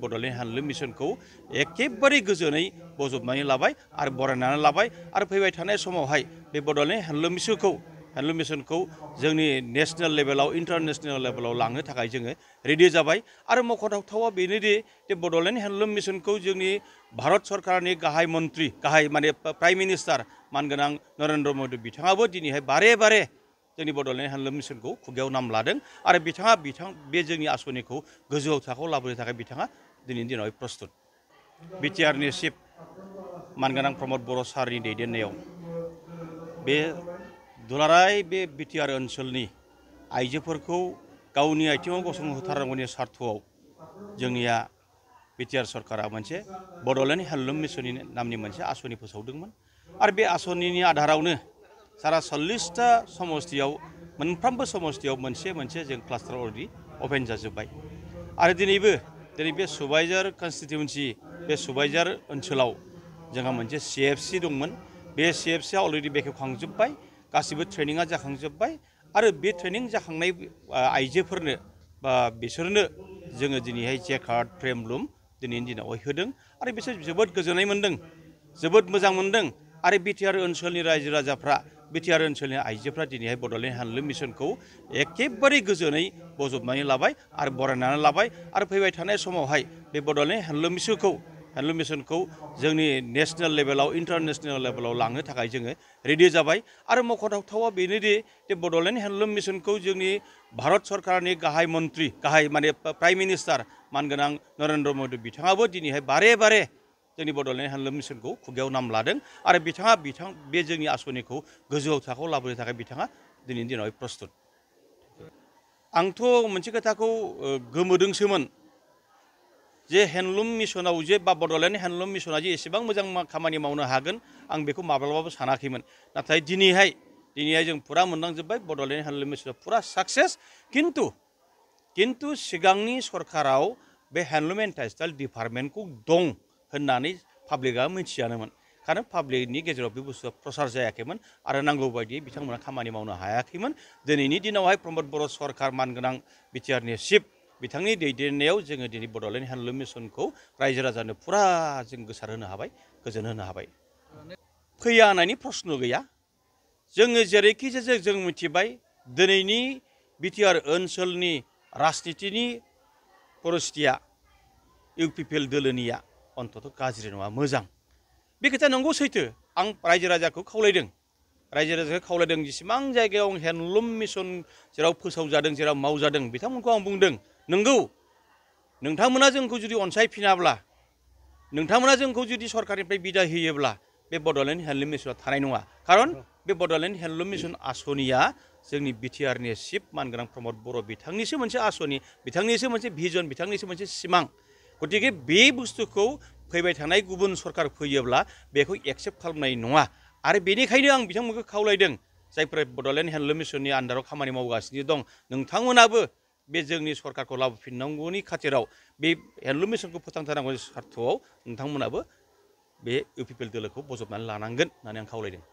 Bodoland handloom मिशनखौ एखेबारे गोजोनै बजबनानै लाबाय आरो बरायनानै लाबाय आरो फैबाय थानाय समावहाय बे बड'लेण्ड हेन्डलुम मिशनखौ जोंनि नेशनेल लेभेलाव इन्टारनेशनेल लेभेलाव लांनो थाखाय जोङो रेडि जाबाय आरो मख'थावथावा बेनोदि जे बड'लेण्ड हेन्डलुम मिशनखौ जोंनि भारत सरकारनि गाहाय माने प्राइम मिनिस्टार मानगोनां नरेन्द्र मदि बिथाङाबो दिनैहाय बारे बारे जोंनि बड'लेण्ड हेन्डलुम मिशनखौ खुगायाव नाम लादों आरो बे जोंनि आसनिखौ गोजौ थाखोआव लाबोनो थाखाय बिथाङा दिनैनि दिनाव प्रस्तुत बिटिआरनि चिफ मानगोनां प्रमद बर' सारनि दैदेननायाव बे दुलाराय बे बिटिआर ओनसोलनि आइजोफोरखौ गावनि आथिङाव गसंहोथारनांगौनि सार्थआव जोंनिया बिटिआर सरकारा मोनसे बड'लेण्ड हेन्डलुम मिशननि नामनि मोनसे आसनि फोसावदोंमोन आरो बे आसनिनि आधारावनो सारा 40टा समस्तियाव मोनफ्रोमबो समस्तियाव मोनसे जों क्लास्टार अलरेडि अपेन जाजोब्बाय आरो दिनै बे सुबाइजार कन्स्टिटिउन्सि बे सुबाइजार ओनसोलाव जोंहा मोनसे CFC दंमोन बे CFCआ अलरेडि बेखेवखांजोब्बाय गासिबो ट्रेनिंआ जाखांजोब्बाय आरो बे ट्रेनिं जाखांनाय आइजोफोरनो बा बिसोरनो जोङो दिनैहाय जेकार्ड फ्रेम लुम दिनैनि दिनावहाय होदों आरो बिसोर जोबोद गोजोननाय मोन्दों जोबोद मोजां मोन्दों आरो बिटिआर ओनसोलनि रायजो राजाफ्रा बिटिआर ओनसोलनि आइजोफ्रा दिनैहाय बड'लेण्ड हेन्डलुम मिशनखौ एखेबारे गोजोनै बजबनानै लाबाय आरो बरायनानै लाबाय आरो फैबाय थानाय समावहाय बे बड'लेण्ड हेन्डलुम मिशनखौ जोंनि नेशनेल लेभेलाव इन्टारनेशनेल लेभेलाव लांनो थाखाय जोङो रेडि जाबाय आरो मख'थावथावा बेनोदि जे बड'लेण्ड हेन्डलुम मिशनखौ जोंनि भारत सरकारनि गाहाय माने प्राइम मिनिस्टार मानगोनां नरेन्द्र मदि बिथाङाबो दिनैहाय बारे बारे जोंनि बड'लेण्ड हेन्डलुम मिशनखौ खुगायाव नाम लादों आरो बे जोंनि आसनिखौ गोजौ थाखोआव लाबोनो थाखाय बिथाङा दिनैनि दिनाव प्रस्तुत आंथ' मोनसे खोथाखौ गोमोदोंसोमोन जे हेन्डलुम मिशनाव जे बा बड'लेण्ड हेन्डलुम मिशना जे एसेबां मोजां खामानि मावनो हागोन आं बेखौ माब्लाबाबो सानाखैमोन नाथाय दिनैहाय जों फुरा मोनदांजोब्बाय बड'लेण्ड हेन्डलुम मिशना फुरा साक्सेस किन्तु सिगांनि सरकाराव बे हेन्डलुम एन्ड टेक्सटाइल डिपार्टमेन्टखौ दं होननानै पाब्लिकआ मिथियानोमोन कारण पाब्लिकनि गेजेराव बे बुस्थुआ प्रसार जायाखैमोन आरो नांगौ बायदियै बिथांमोना खामानि मावनो हायाखैमोन दिनैनि दिनावहाय प्रमद बर' सरकार मानगोनां बिटिआरनि चिफ बिथांनि दैदेननायाव जोङो दिनै बड'लेण्ड हेन्डलुम मिशनखौ रायजो राजानो फुरा जों गोसारहोनो हाबाय गोजोन होनो हाबाय फैया होननायनि प्रश्न गैया जोङो जेरैखि जाया जों मिथिबाय दिनैनि बिटिआर ओनसोलनि राजनितिनि परिस्थितिया इउपिपिएल दोलोनिया अन्तत' गाज्रि नङा मोजां बे खोथाया नंगौ सैथो आं रायजो राजाखौ खावलायदों जेसेबां जायगायाव हेन्डलुम मिशन जेराव फोसावजादों जेराव मावजादों बिथांमोनखौ आं बुंदों नंगौ नोंथांमोना जोंखौ जुदि अनसायफिनाब्ला नोंथांमोना जोंखौ जुदि सरकारनिफ्राय बिदाय होयोब्ला बे बड'लेण्ड हेन्डलुम मिशना थानाय नङा खारन बे बड'लेण्ड हेन्डलुम मिशन आसनिया जोंनि बिटिआरनि चिफ मानगोनां प्रमद बर' बिथांनिसो मोनसे आसनि बिथांनिसो मोनसे भिजन बिथांनिसो मोनसे सिमां गतिके बे बुस्थुखौ फैबाय थानाय गुबुन सरकार फैयोब्ला बेखौ एक्सेप्ट खालामनाय नङा आरो बेनिखायनो आं बिथांमोनखौ खावलायदों जायफोरा बड'लेण्ड हेन्डलुम मिशननि आन्दाराव खामानि मावगासिनो दं नोंथांमोनाबो बे जोंनि सरकारखौ लाबोफिननांगौनि खाथिराव बे हेन्डलुम मिशनखौ फोथांथारनांगौनि सार्थआव नोंथांमोनाबो बे इउपिपिएल दोलोखौ बजबनानै लानांगोन होननानै आं खावलायदों